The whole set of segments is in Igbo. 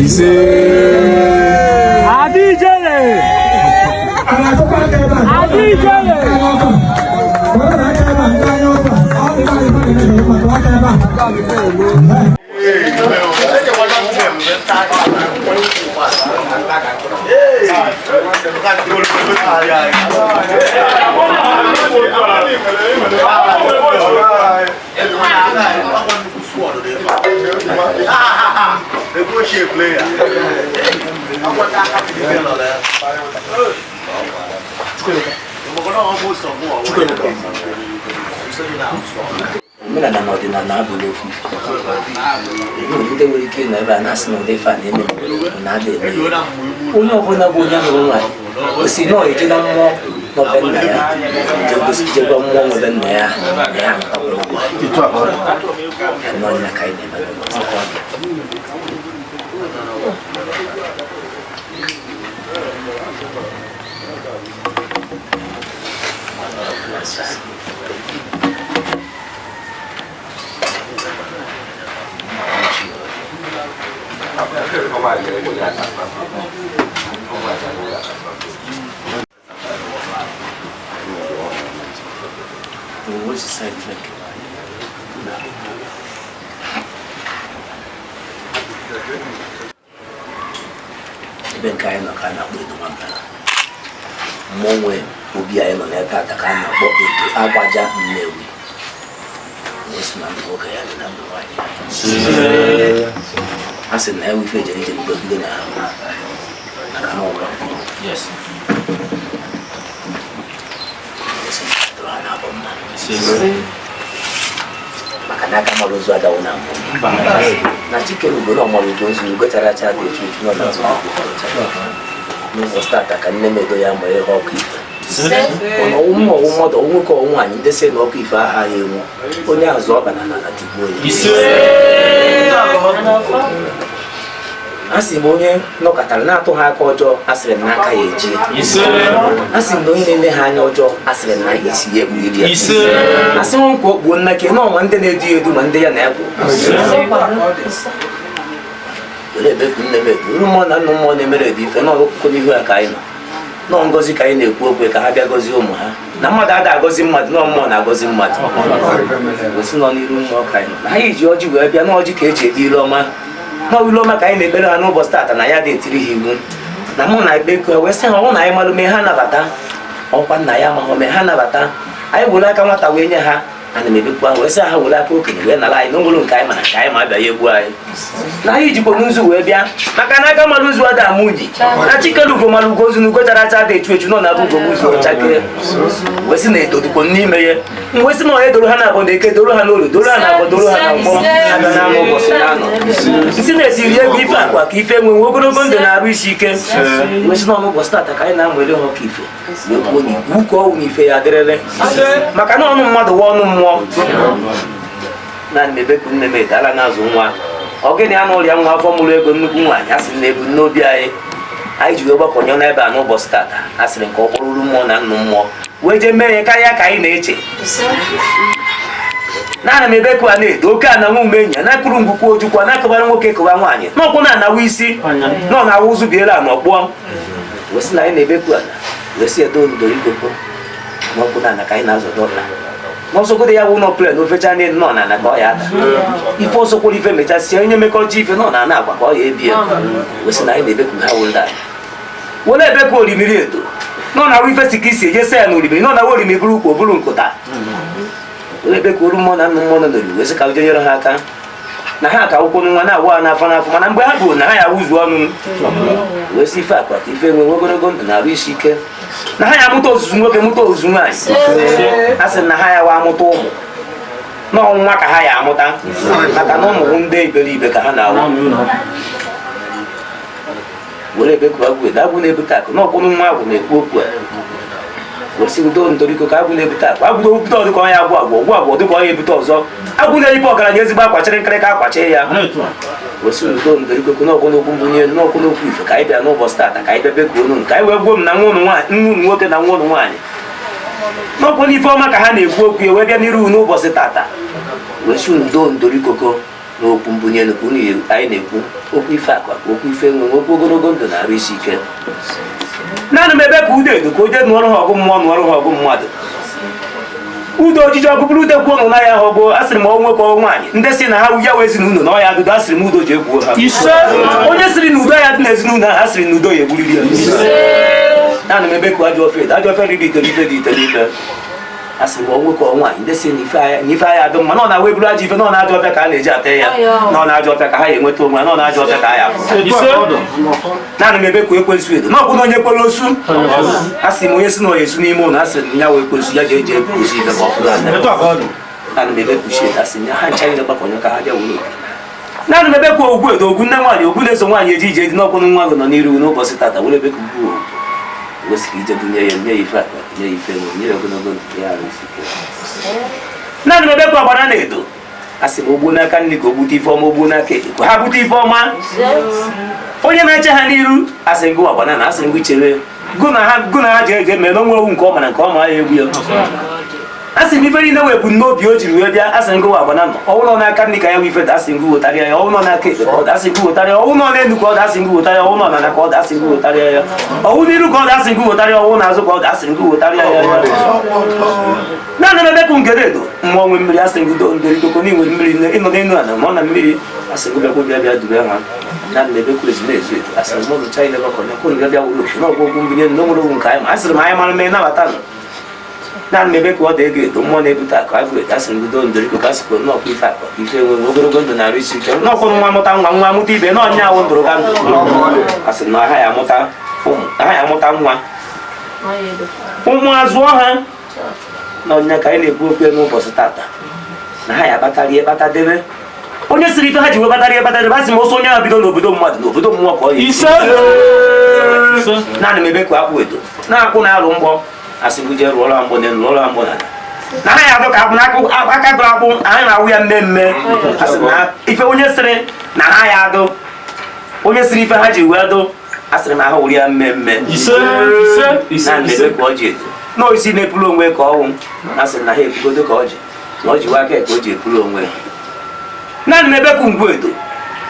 Ise. Adijele! Adijele! Omenala na ọdịnala abụghị ofu ife. Enwere ndị nwere ike ịnọ ebe a na-asị na ụdị ife a na-eme na ada eme ya. Onye ọbụla bụ onye nụrụ nwaanyị o si na ọ eje na mmụọ n'ọbe nna ya je gosi je gwa mmụọ nwebe nna ya na ya anatakwala n'ọnya ka anyị na-eme n'ụbọchị taa. What's the side effect? Ebe nke anyị nọ ka a na-akpọ Edo Nwambara. Mmụọ obi anyị nọ n'ebe a ka a na-akpọ Edo Agbaja Nnewi. Wee sị na ndụ nwoke ya dị na ndụ nwaanyị ya. A sị na ya wụ ife ejere ije bido bido na maka na ọgwụ. Wee sị na dụrụ ha na-abụ mma. Maka na aka mara ozu adawo na mbụ. Na Chikere ugo na ọmara ugo ozu ugo chara acha dị echu echu nọ n'azụ n'ụzọ stata ka nne m edo ya ma ihe ọkụ ife. Ọnụ ọwụ mmụọ ọwụ mmadụ ọwụ nwoke ọwụ nwaanyị ndị sị na ọkụ ife aha ya enwu onye azụ ọba na ala tigbuo ya. A sị m onye nọkọtara na-atụ ha aka ọjọọ asịrị m n'aka ya eji. A sị m na onye na-ele ha anya ọjọọ asịrị m na isi ya ekpughiri ya. Asị m nkwa okpuo nnake na ọma ndị na-edu ya edu ma ndị ya na-ekwu. Were ebeku nne m edu uru mmụọ na nnu mmụọ na-emere edu ife n'ọkụkọ n'ihu ya ka anyị nọ. Nọọ ngọzi ka anyị na-ekwu okwu ka ha bịa gọzie ụmụ ha. Na mmadụ ada agọzi mmadụ nọọ mmụọ na-agọzi mmadụ. Gosi nọ n'iru mmụọ ka anyị nọ. Na anyị ji ọjị wee bịa n'ọjị ka eji ekpe ilu ọma. N'ọwụ ilu ọma ka anyị na-ekpere ha n'ụbọchị tata na ya dị etiri ha iwu. Na mụ na ekpe ha wee sị ha ọnwụ na anyị malụ mee ha nabata. Ọkwa nna ya amaghọ mee ha nabata. Anyị were aka nwata wee nye ha. Ana m ebekwa wee sị ha were aka okenye wee nara anyị n'ụlọ nke anyị mana nke anyị ma abịa ya egbu anyị. Na anyị jikwa nzu wee bịa maka na aka mara nzu ada ama unyi. Na Chikere ugo mara ugo nzu na ugo chara acha dị echu echu nọ na abụ ugo ụzọ chakee. Wee sị na edo dịkwa n'ime ya. Wee sị na onye doro ha na abụ na eke doro ha n'olu doro ha na abụ doro ha na mkpọ abịa na ama ụbọchị na-anọ. Nsị na-esiri ego ife akwa ka ife nwe nwe ogologo ndụ na-arụ isi ike. Wee sị na ọnụ ụbọchị tata ka anyị na-amụ ele ha ọka ife. Wee kwuo na ikwu ka ọwụ na ife ya adịrịrị. Maka na ọnụ mmadụ wa ọnụ mmụọ. Naanị m ebeku nne m edo ala na-azụ nwa. Ọ gịnị anụ ụlọ ya nwa afọ mụrụ ego nnukwu nwaanyị a sị na ebu n'obi anyị. Anyị ji wee gbakọnye n'ebe a n'ụbọchị tata a sịrị nke ọ kpọrọ mmụọ na nnụ mmụọ wee jee mee ya karịa ka anyị na-eche. Naanị m ebeku a na-edo oke a na nwa ume enyi ya na-akụrụ ngwukwu ojukwu a na-akụbara nwoke kụba nwaanyị n'ọkwụ na-anawa isi nọ na-awụ ụzụ biela na ọkpụọ. Wee sị na anyị na-ebeku ana wee sị edo ndo igoko n'ọkwụ na ana ka anyị na-azọdo ọla. N'ọsọgodo ya wụ nọ plen ofecha n'elu nọ na ana ka ọ ya ada. Ife ọsọkwara ife mechasịa onye mekọrọcha ife nọ na ana agwa ka ọ ya ebie. Wee sị na anyị na-ebeku ha wụ ndị anyị. Were ebeku orimiri edo nọ na ife si ka isi eje sa ya na orimiri nọ na orimiri bụrụ ukwu bụrụ nkụta. Were ebeku oru mmụọ na nnụ mmụọ nọ n'oriri wee sị ka uje nyere ha aka. Na ha ka akwụkwọ nwa na-awụ ha n'afọ n'afọ mana mgbe ha bụ na ha ya awụzu ọnụ. Wee sị ife akwa ka ife nwe ogologo ndụ na arụ isi ike. Na ha ya amụta ozuzu nwoke mụta ozuzu nwaanyị. A sị na ha ya wa amụta ụmụ. N'ọnwa ka ha ya amụta maka na ụmụ ndị iberibe ka ha na-awụ. Were ebe ka agwụ edo, agwụ na-ebute akụ n'ọkwụnụ nwa agwụ na-ekwu okwu a. Gosi udo ndoriko ka agwụ na-ebute akụ, agwụ na-ebute ọdụ ka ọnya agwụ agwụ ọgwụ agwụ ọdụ ka ọnya ebute ọzọ. Agwụ na-eyipe ọgaranya ezigbo akwachịrị nkịrịka akwachị ya. Gosi udo ndoriko n'ọkwụ n'okwu mbunye elu n'ọkwụ n'okwu ife ka anyị bịa n'ụbọchị tata, ka anyị bịa bekuo unu, ka anyị wee gwuo m na nwa unu nwaanyị, nwa unu nwoke na nwa unu nwaanyị n'ọkwụ n'ife ọma ka ha na-ekwu okwu ya wee bịa n'iru n'ụbọchị tata. Wee si udo ndorikoko n'okwu mbunye elu ka unu anyị na-ekwu okwu ife akụ akụ, okwu ife enwe, okwu ogologo ndụ na arụ isi ike. Naanị m ebe ka udo edo ka o jee nụọrọ ha ọgụ mmụọ, nụọrọ ha ọgụ mmadụ. Udo ojiji ọgụ bụrụ ude kwuo na ya ahụ gboo. Asịrị m ọ nwoke ọ nwaanyị ndị si na ha ya wee ezinụlọ na ọya adụdo, asịrị m udo ji egbuo ha. Onye sịrị na udo ya dị n'ezinụlọ ahụ, asịrị na udo ya egburiri ya. Naanị m ebe ka ajọ ofe edo, ajọ ofe riri itere ife dị itere ime. Asịrị m ọ nwoke ọ nwaanyị ndị si na ife anya adụ mma na ọ na-awa eburu ajọ ife na ọ na-ajọ ọfịa ka a na-eji ata ya, na ọ na-ajọ ọfịa ka ha ya enweta onwe ha, na ọ na-ajọ ọfịa ka ha ya afụ. Naanị m ebe ka ekwensu edo na ọkwụ na onye kwere osu. Asị m onye si na ọ esu n'ime ụlọ, asịrị m ya wee ekwensu ya ga-eji ekwusi ife ka ọ fụrụ anya. Naanị m ebe kpuchie, asị m ya ha ncha niile gbakọnyọ ka ha bịa were opi. Naanị m ebe ka ogwu edo, ogwu nne nwaanyị, ogwu na-eso nwaanyị eji ije dị n'ọkwụnụ nwa gị nọ n'iru n'ụbọchị tata. Were ebe ka ugwu ogwu wesịrị ije bunye ya, nye ya ife akpa, nye ya ife enwe, nye ya ogologo ndụ ya, arụ isi ike. Naanị m ebe ka ọgbara na-edo, asị m ogbuo n'aka nri ka o gbute ife ọma, ogbuo n'aka ekpe ka ha bute ife ọma. Onye na-eche ha n'iru, asị ngụ agbana na asị ngụ chere gụ na ha, gụ na ha ji eje mee na onwe owu nke ọ mara nke ọ ma ya egwu ya. Asị m ife niile wee bụ n'obi o jiri wee bịa, asị ngụ agbana nọ ọwụ nọ n'aka nri ka ya wee ife da, asị ngụ wetara ya. Ọwụ nọ n'aka ekpe ka ọ da, asị ngụ wetara ya. Ọwụ nọ n'elu ka ọ da, asị ngụ wetara ya. Ọwụ nọ n'ala ka ọ da, asị ngụ wetara ya. Ọwụ n'iru ka ọ da, asị ngụ wetara ya. Ọwụ n'azụ ka ọ da, asị ngụ wetara ya. Naanị m ebe ngede edo mmụọ nwe mmiri, asị ngụ do ndori koko na inwere mmiri ịnọ n'elu ala ma ọ na mmiri, asị ngụ bịakwa bịa bịa dube ha. Naanị m ebe kwuru ezumezu edo, asị m mmadụ china gbakọ kwuru bịa bịa wuru ofu n'ọgwụ okwu mbinye na onwere ogwu nke anyị ma asịrị m anyị mara mee nabata nọ. Naanị m ebe ka ọ dị ego edo mmụọ na-ebute akụ agụ edo, asị m do ndori koko, asị kwuru n'ọkwa ife akụ ife enwe ogologo ndụ na arụ isi ike n'ọkwụrụ nwa mụta nwa, nwa mụta ibe na ọnya awụ ndụrụ ka ndụ. Asị na ha ya amụta ụmụ, ha ya amụta nwa, ụmụ azụọ ha na ọnya ka anyị na-ekwu okwu n'ụbọchị tata na ha ya akpatara ihe kpata debe. Onye siri ife ha ji wee kpatara ihe kpata debe, asị m ọsọ onye ahụ bido n'obodo mmadụ n'obodo mmụọ ka ọ ya. Naanị m ebe ka akpụ edo na-akwụ na-alụ mgbọ, asị m jee rụọrọ ha mgbọ n'elu, rụọrọ ha mgbọ n'ala na ha ya adụ ka akpụ n'aka aka dụrụ akpụ anyị na-awụ ya mmemme. Asị na ife onye sịrị na ha ya adụ, onye sịrị ife ha ji wee dụ, asịrị m ha wụrụ ya mmemme. Naanị ebe ka ọ ji edo na osisi na-epuru onwe ka ọnwụ, asị na ha ebugodo ka ọ ji na ọ ji wa aka ka o ji epuru onwe. Naanị m ebe ka ngwu edo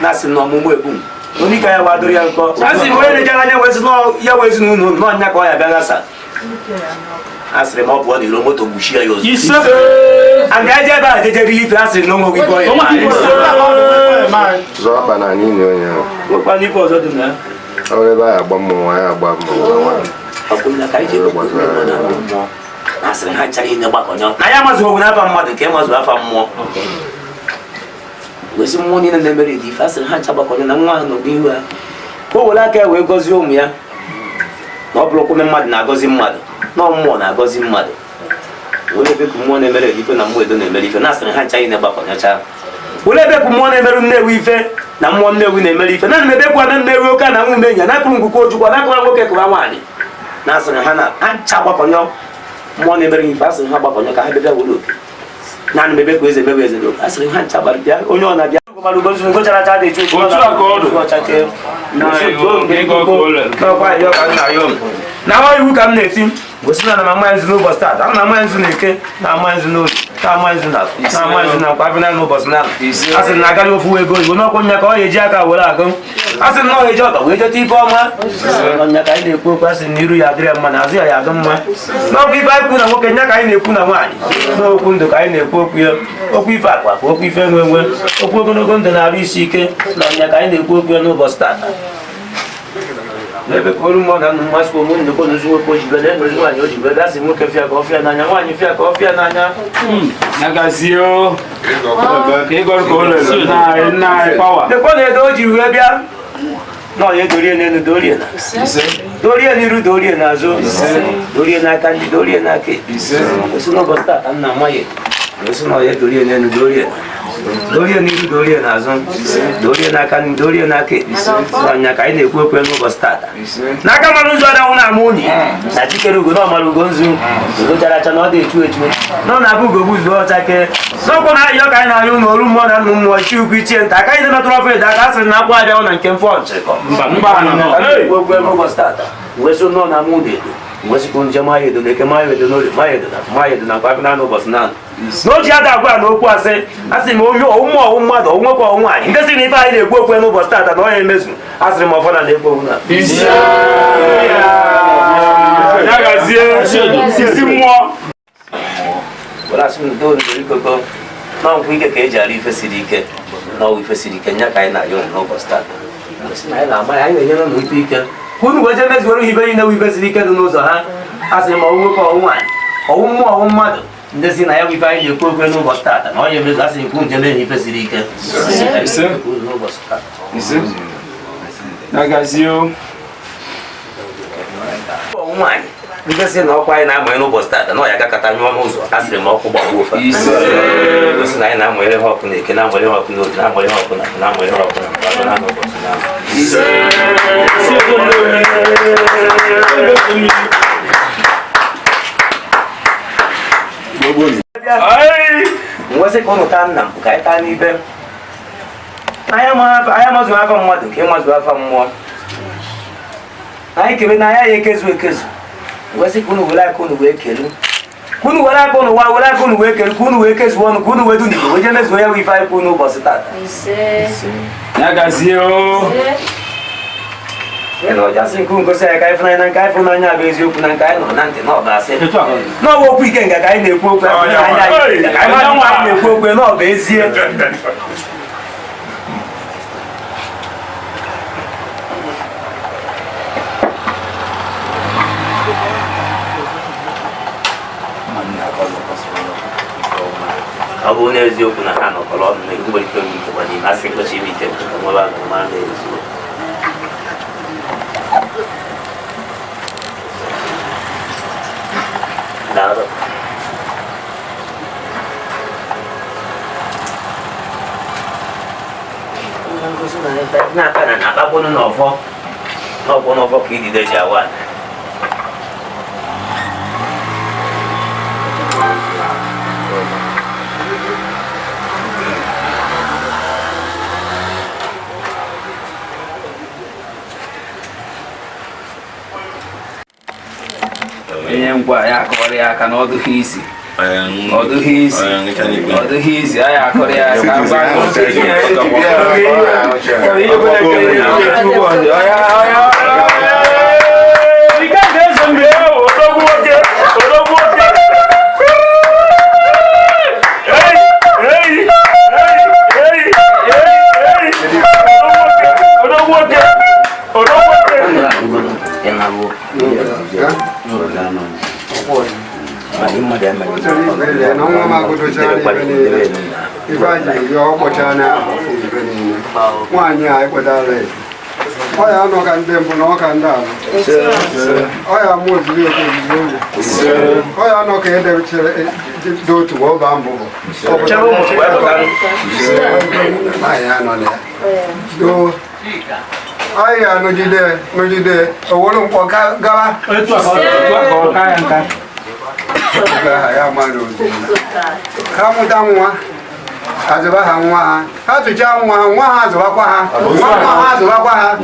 na asị na ọmụmụ ebu m onye ka ya wadoro ya nkọ, asị m onye na-ejere anya wee sị ya wee ezinụlọ n'ọnya ka ọ ya bịa gasa, asịrị m ọ pụọ n'iro moto gbuchie ya ozu and eje ebe a jejere ife, asịrị na onwe gị ọ ya Zọọ akpa na anyị nye onye ahụ. nwekwana ife ọzọ dị na ya. Ọ bụrụ ebe anyị agba mmọnwụ, anyị agba mmọnwụ. Ọkwụnya ka anyị ji ekpekpe ndị mmụọ na mmụọ na asịrị ha nchara niile gbakọnyọ na ya amazughị ogwu n'afa mmadụ nke ịmazụ afa mmụọ gosi mmụọ niile na-emere dị ife, asịrị ha ncha gbakọnyọ na nwa ahụ nọ n'ihu ha ka o were aka ya wee gọzie ụmụ ya, na ọ bụrụkwa mmadụ na-agọzi mmadụ na mmụọ na-agọzi mmadụ. Were ebe ka mmụọ na-emere ife na mmụọ edo na-emere ife na asịrị ha ncha niile gbakọnyacha. Were ebe ka mmụọ na-emerụ Nnewi ife na mmụọ Nnewi na-emere ife. Naanị m ebe kwa na Nnewi oke na nwa umenya na akụrụ ngwukọ ojukwa na akụrụ nwoke kụra nwaanyị na asịrị ha na ha ncha gbakọnyọ mmụọ na-emere ife, asịrị ha gbakọnyọ ka ha bịa were opi. Naanị m ebe ka eze mewe eze n'opi, asịrị ha ncha gbara bịa onye ọ na-abịa mara ugo nzu ngo chara acha dị echu. Otu a ka ọ dị. Na ọ iwu ka m na-eti gosi na ama nzu n'ụbọchị taata, ana ama nzu na eke, na ama nzu n'obi, na ama nzu na afọ, na ama nzu na nkwa afọ n'ụbọchị na asị na agaghị ofu ego igbo n'ọkwụ nya ka ọ ga-eji aka were agụ, asị na ọ ga-eji ọkpa wee jeta ife ọma ọnya ka anyị na-ekwu okwu, asị na iru ya adịrị ya mma na azụ ya ya adụ mma n'ọkwa ife anyị kwu na nwoke nya ka anyị na-ekwu na nwaanyị n'okwu ndụ ka anyị na-ekwu okwu ya, okwu ife akwa akwa, okwu ife enwe enwe, okwu ogologo ndụ na-arụ isi ike na ọnya ka anyị na-ekwu okwu ya n'ụbọchị taata. N'ebe ka olu mmụọ na nnụ mmasị onwe nnukwu nzu nwoke o jibe na enu nwaanyị o jibe gasị nwoke fịa ka ọ fịa n'anya, nwaanyị fịa ka ọ fịa n'anya. Nagazie o. Ka ịgọrọ ka o lere. Nna anyị, nna anyị pawa. Lekwa na edo o ji wee bịa na ọya edorie n'elu, dorie na dorie n'iru, dorie n'azụ, dorie n'aka ndị, dorie n'aka ekpe. Kwesị n'ụbọchị taata nna amaghị kwesị na ọya edorie n'elu, dorie na Dorie n'ihu, dorie n'azụ, dorie n'aka nri, dorie n'aka ekpe. Ọnya ka anyị na-ekwu okwu n'ụbọchị tata. N'aka mmanụ nzu adanwụ na-ama unyi na chikere ugo na ọmara ugo nzu ugo chara acha na ọ dị echu echu na ọ na-abụ ugo gbuzuo ọcha kee n'ọkwụ na ayọ ka anyị na-ayọ ụlọ olu mmụọ na nnụ mmụọ chi ukwu ichie nta aka anyị na-emetụrụ ọfụ edo aka asịrị na akpụ abịanwụ na nke mfọ nchịkọ. Mba nọ. Ka anyị na-ekwu okwu n'ụbọchị tata wee sị nọ na ama ụlọ edo wesịkwu nje maya edo na eke maya edo n'orie maya edo na afọ maya edo na mkpa na ụbọchị naanị na o ji ada agwa na okwu asị asị m onye ọwụ mmụọ ọwụ mmadụ ọwụ nwoke ọwụ nwaanyị ndị sị na ife anyị na-ekwu okwu n'ụbọchị tata na ọ ya emezu asịrị m ọfọ na na-ekwu okwu na Ise. Ya gazie. Isi mmụọ. were asị m udo ndorikoko na nkwụ ike ka eji ara ife siri ike na ọwụ ife siri ike nya ka anyị na-arịọ unu n'ụbọchị tata. Sị na anyị na-ama ya, anyị na-enyere unu ife ike ka unu wee jee mezuoro ha ibe niile wụ ife siri ike dị n'ụzọ ha. Asị m ọwụ nwoke ọwụ nwaanyị ọwụ mmụọ ọwụ mmadụ ndị si na ya bụ ife anyị na-ekwu okwu n'ụbọchị tata na onye emezu asị nke unu jee mee ha ife siri ike. Ise. N'ụbọchị tata. Ise. Ya gazie o. Ọwụ nwaanyị ndị si na ọkwa anyị na-amanye n'ụbọchị tata na ọ ya gakọta nyụọ n'ụzọ asịrị m ọkụ gbagbuo ofe. Ise. Gosi na anyị na-amanyere ha ọkụ na eke, na-amanyere ha ọkụ n'oge, na-amanyere ha ọkụ na afọ, na-amanyere ha ọkụ na mkpa na n'ụbọchị na Ise. Isi ego mmiri. Ai. Nwesị ka ụnụ taa nna m ka anyị taa n'ibe anyị amazughị afa mmadụ ka ịmazu afa mmụọ anyị kebe na anya ya ekezu ekezu. Nwesị ka unu were aka unu wee kelu, ka unu were aka unu wa were aka unu wee kelu, ka unu wee kezuo ọnụ, ka unu wee du n'igwe wee jee mezuo ya bụ ife anyị kwuru n'ụbọchị tata. Ya gazie o. Ị na ọja sị nke ngosi anyị ka anyị fụnanya na nke anyị fụnanya bụ eziokwu na nke anyị nọ na ntị na ọ bụ asị na ọ bụ okwu ike nga ka anyị na-ekwu okwu anyị ka anyị mara na anyị na-ekwu okwu na ọ bụ ezie. Ọ bụ n'eziokwu na ha nọkọrọ ọnụ na nwere ike ime ike n'ime asị nkochi ime ike nke nwere agụ mara na eziokwu. Daalụ. Na-aka na na-akpakwụnụ n'ọfọ n'ọfọ n'ọfọ ka idide ji awa ala. Onye ngwa ya akọrọ ya aka na ọ dịghị isi. Ọ dịghị isi. Ọ dịghị isi. Anyị akọrọ ya aka. Ike ga-ezo mgbe odogwu nwoke, odogwu nwoke. Ei, ei, ei, ei, ei, ei. Odogwu nwoke, odogwu nwoke. Na nwa m agụdochara ife niile ife a ji ọ kpọchara na ife niile nwaanyị a ekpetara ya ọ ya anọ ka ndị mbụ na ọka ndị anọ ọ ya amụ ozugbo eke ozugbo ọ ya anọ ka edechere dị otu ma ọ baa mbụ bụ Chere ụmụ wee pụta. nwaanyị anọ na ya doo anyị ya nọgide nọgide owere mkpọ gawa Etu a ka ọ ka ya nka. oge aha ya mmadụ ozugbo ha mụta nwa azụba ha nwa ha ha tụchaa nwa ha nwa ha azụbakwa ha nwa nwa ha azụbakwa ha. Ọ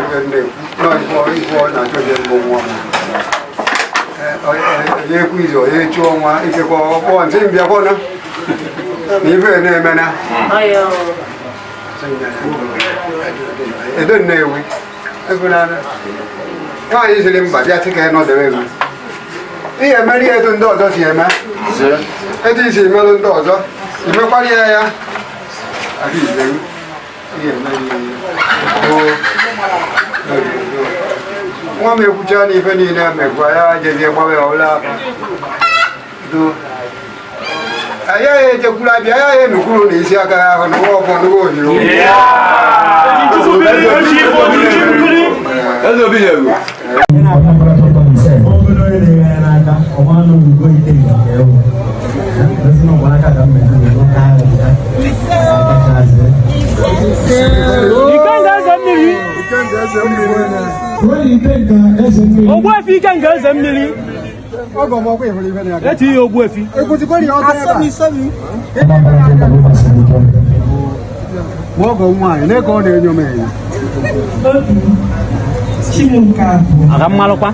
ife m na-ekwu. Nọ ife ọ na-achọ mbụ nwa m. Ya ekwu izu ya echu ọnwa ikekwe ọkpọ ntị mbịakwanụ na ife na-emena edo Nnewi nwaanyị siri mba bịa sị ka ị nọdebe m ihe emere ihe etu ndị ọzọ si eme etu isi emelụ ndị ọzọ imekwara ya ya ihe emere ya nwa m ekwucha na ife niile mekwa ya jezie gbawa ya ụlọ akwa do anyị ya ejekwuru abịa ya ya enukwuru na isi aka ya ahụ na nwa ọfọ nnukwu oziri Eze obi nyere. Ọma n'oyibo ike nke ewu. Ezi na ọgbara aka ka m mejọ wee lụta ahụ ya. Akachazi. Ikenga eze mmiri. Onye Ikenga eze mmiri. Ogbuefi Ikenga eze mmiri. Ọgọ m ọkwa ịhụrụ ife na-aga. Eti ya ogbuefi. Ekwuzikwere ya ọkụ ebe a. Anambra State and Rivers Ike. Ma ọgọ m nwaanyị, na ka ọ na-enyo m enyo. Obi Chimuka bụ Aga mmalụkwa.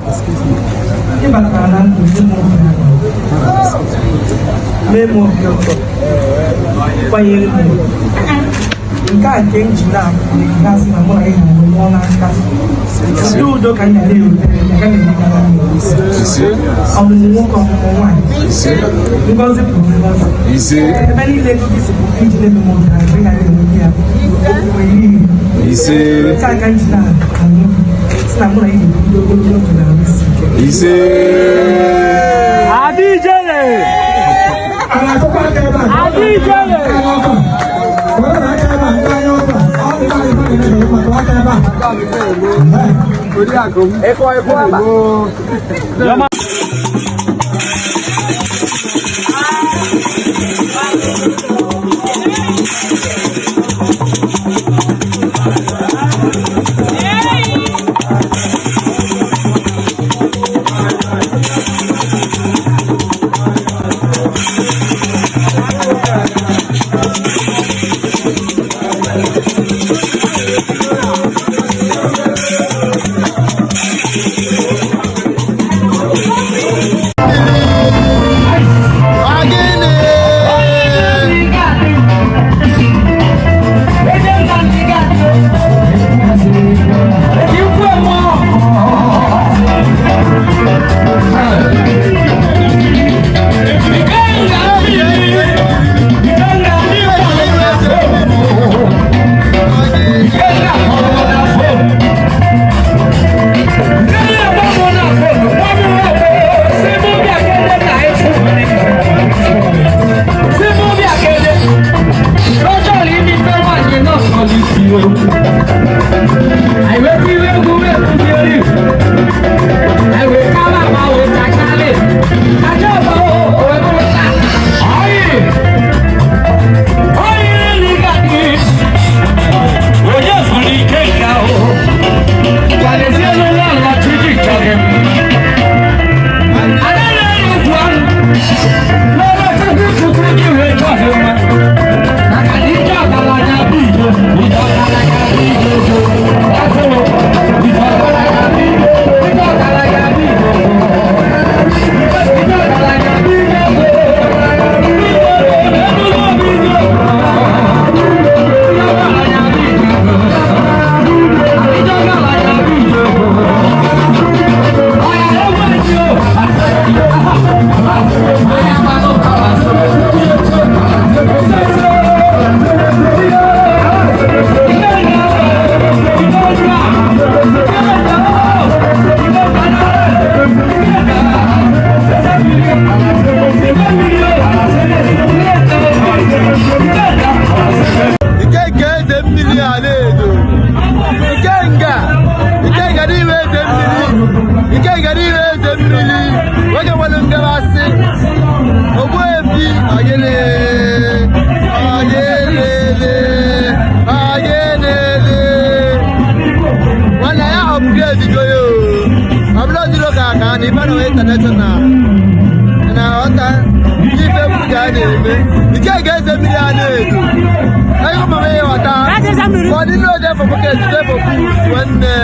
Ịbatara na ndụ ndị m obi aṅụrị, mee m obi ụtọ, kwanyere m ugwu. Nke a nke m ji na-asị na mụ na gị ga-anọ mụọ n'aka udo udo ka m ga na-erutere ya agaghị emekara m ọmụmụ nwoke, ọmụmụ nwaanyị, ngọzi pụrụ ngọzi ebe niile ego gị si bụ iji na-eme m obi aṅụrị, ị ga na-enweta ya okpukpe iri iri. Nke a ka m ji na-anụ si na mụ na gị ga-ebido ogologo ndụ na arụ isi ike. Ise. Adị ijele. A na-akụkwa aka ebe a. Adị ijele. Were na aka ebe a, ndị anya ọkụ a. Ọ dị mma, ebe a na-eme maka aka ebe a. Oriakụ m. Ego. Yọma. Ikenga eze mmiri a na-edo. Ikenga, Ikenga n'ime eze mmiri. Ikenga n'ime eze mmiri. Nwoke nwere ngabasị. Ogbuefi ogene. Ogenele. Ogenele. Nwanne ya upgrade go yo. Ọ bụrụ zero ka aka na ife na international. Na ọta ife egwu ka a na-eme. Ikenga eze mmiri a na-edo. Ego mama ya ghọta. Ọ dị n'ode for pocket, dey for food, nwanne.